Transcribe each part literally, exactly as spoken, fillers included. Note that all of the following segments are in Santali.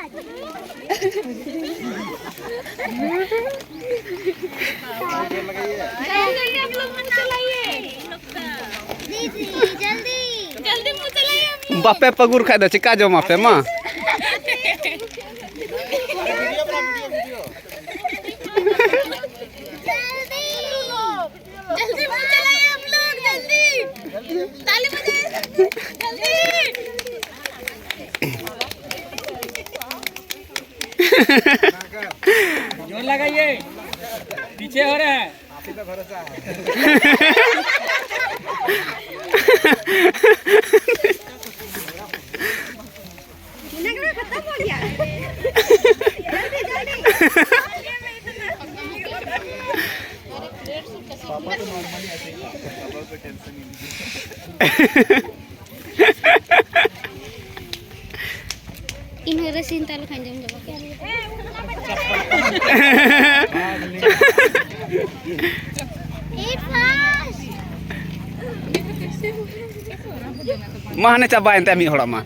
जल्दी, जल्दी आप लोग मत चलाइए। जल्दी, जल्दी मत चलाइए आप लोग। ᱵᱟᱯᱮ ᱯᱟᱹᱜᱩᱨ ᱠᱷᱟᱡ ᱫᱚ ᱪᱮᱠᱟ ᱡᱚᱢ ᱟᱯᱮ ᱢᱟ? जल्दी। जल्दी मत चलाइए आप लोग, जल्दी। ताली बजाइए, जल्दी। जोर लगाइए, पीछे हो रहा है। खत्म हो गया। जल्दी, जल्दी। इन हो रहे सीन ताल खान जम जमा। ᱢᱟ ᱦᱟᱱᱮ ᱪᱟᱵᱟᱭᱮᱱ ᱛᱟᱭᱟ ᱢᱤᱫ ᱦᱚᱲᱟᱜ ᱢᱟ᱾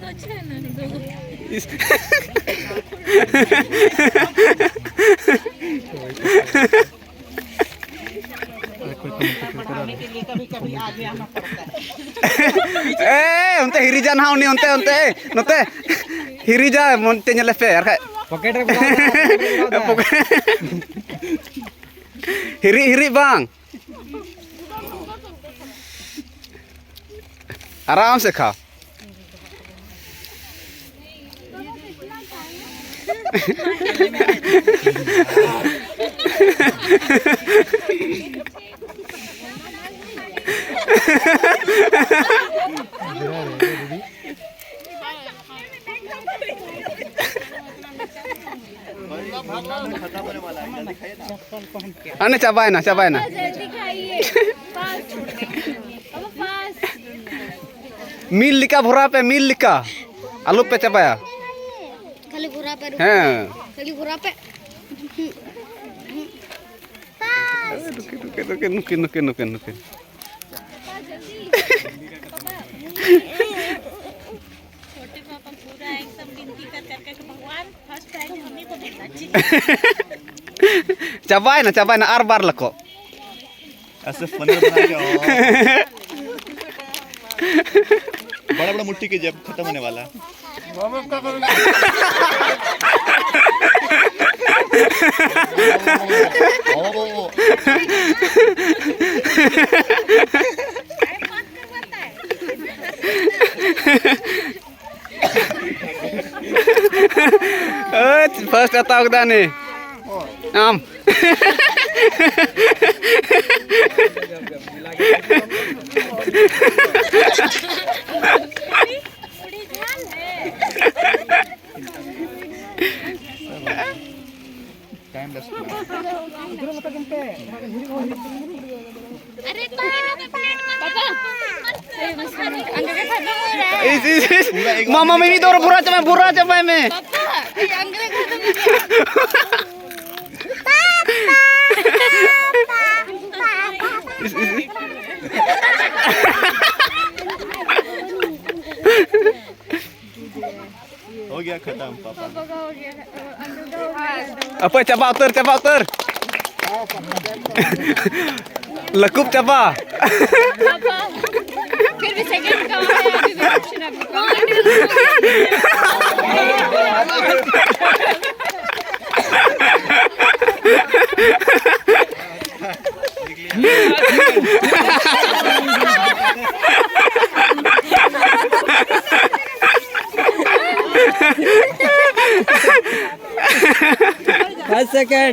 ᱮ, ᱚᱱᱛᱮ ᱦᱤᱨᱤᱡᱟ ᱱᱟᱦᱟᱜ ᱩᱱᱤ, ᱚᱱᱛᱮ, ᱚᱱᱛᱮ, ᱱᱚᱛᱮ ᱦᱤᱨᱤᱡᱟ, ᱢᱚᱱᱛᱮ ᱧᱮᱞᱮ ᱯᱮ, ᱟᱨ ᱠᱷᱟᱡ ᱯᱚᱠᱮᱴ ᱨᱮ ᱯᱚᱠᱮᱴ ᱨᱮ ᱯᱚᱠᱮᱴ᱾ ᱦᱤᱨᱤᱡ, ᱦᱤᱨᱤᱡ ᱵᱟᱝ᱾ ᱟᱨᱟᱢ ᱥᱮ ᱠᱷᱟᱣ᱾ ᱟᱱᱮ ᱪᱟᱵᱟᱭᱮᱱᱟ, ᱪᱟᱵᱟᱭᱮᱱᱟ᱾ ᱢᱤᱞ ᱞᱮᱠᱟ ᱵᱷᱚᱨᱟᱣ ᱯᱮ, ᱢᱤᱞ ᱞᱮᱠᱟ᱾ ᱟᱞᱚ ᱯᱮ ᱪᱟᱵᱟᱭᱟ᱾ ᱠᱷᱟᱹᱞᱤ ᱵᱷᱚᱨᱟᱣ ᱯᱮ᱾ ᱦᱮᱸ᱾ ᱠᱷᱟᱹᱞᱤ ᱵᱷᱚᱨᱟᱣ ᱯᱮ᱾ ᱱᱩᱠᱤᱱ, ᱱᱩᱠᱤᱱ, ᱱᱩᱠᱤᱱ᱾ ᱪᱷᱳᱴᱮ ᱯᱟᱯᱟ ᱯᱩᱨᱟ ᱮᱠᱫᱚᱢ ᱵᱤᱱᱛᱤ ᱠᱟᱛᱮ भगवान फर्स्ट प्राइज हमें को देना चाहिए। चाबायना, चाबायना, आर बार लको। ऐसे फनर बना के, ओ। बड़ा बड़ा मुट्ठी कीजिए, अब खत्म होने वाला है। ᱟᱪᱪᱷᱟ, ᱯᱷᱟᱥᱴ ᱦᱟᱛᱟᱣ ᱠᱮᱫᱟ ᱱᱤ᱾ ᱟᱢ᱾ ᱴᱟᱭᱤᱢ ᱞᱮᱥ᱾ ᱤᱥ, ᱤᱥ, ᱤᱥ᱾ ᱢᱟ, ᱢᱟ, ᱢᱤᱫ ᱫᱚᱨ ᱵᱷᱚᱨᱟ ᱪᱟᱵᱟᱭ, ᱵᱷᱚᱨᱟ ᱪᱟᱵᱟᱭ ᱢᱮ᱾ ᱤᱥ, ᱤᱥ, ᱤᱥ᱾ हो गया खत्म, पापा। ᱚᱠᱚᱭ ᱪᱟᱵᱟ ᱩᱛᱟᱹᱨ, ᱪᱟᱵᱟ ᱩᱛᱟᱹᱨ? ᱞᱟᱹᱠᱩᱵ ᱪᱟᱵᱟ᱾ फिर भी सेकंड का है, अभी भी ऑप्शन आपके पास। First second.